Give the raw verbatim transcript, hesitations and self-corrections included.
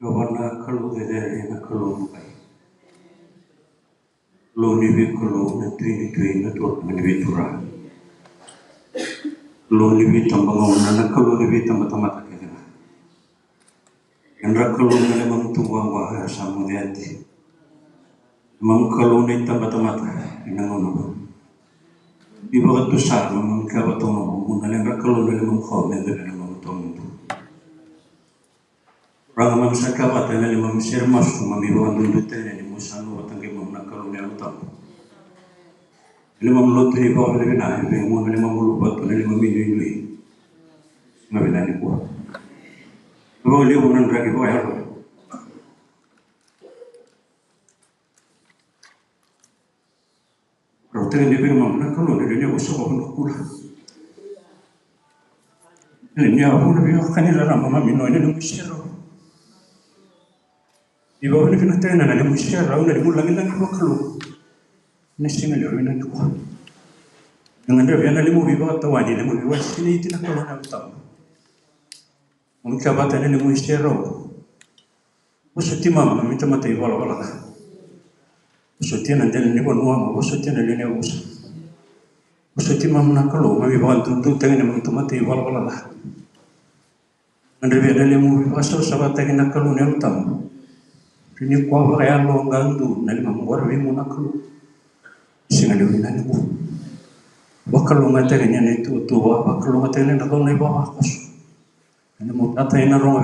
Io, na Kalou cecere, na Kalou bukai. Kalou ni veikalou, na Tui ni tui, na Turaga ni veituraga. Kalou ni veitabagauna, na Kalou ni veitabatamata kece ga. Yadra Kalou na neimami tubu vaqo, era sa moce oti. Neimami Kalou na itabatamata ena gauna vou. Ni vakatusa na neimami kea vata oqo, mo na yadra Kalou na neimami kau me dave ena gauna tawamudu. Turaga, mami sa kea vata ena neimami sere masu, mami vakaduiduitaka ni mo sa nuva taqi mami na Kalou na Yalo Tabu. Neimami lotu ni vakavinavinaka, e vei mo na neimami luvatu, na neimami nuinui. Siga vinaka nikua. Vakalevu na draki vakayalo. Rau tale ni vei mami na Kalou, ni lewe ni yavusa vakavanua kula. Ni lewe ni yavu na veiwekani raraba mami, no, ni lewe ni serau. Ni vakavinakataka na lewe ni serau, na lewe ni lagilagi vakalou. Na siga lewe vinaka nikua. Ni gadreva na lewe ni veivakatawani, na lewe ni veivakasinaiti na Kalou na Yalo Tabu. Mami kea vata na lewe ni serau. Vosoti mami, mami tamata ivalavala ca. Vosotia na dela ni vanua, mo vosotia na lewe ni yavusa. Vosoti mami na Kalou, mami vakaduduitaki na mami tamata ivalavala ca. Gadrevi na lewe mo veivakasavasavataki na Kalou na Yalo Tabu. Ri ni kua vakayalo qadu na neimami qorovi mo na Kalou. Siga lewe vinaka nikua. Vakalougatataki na ituvatuva, vakalougatataki na dau na ivavakoso. Ena mo tata ena rogo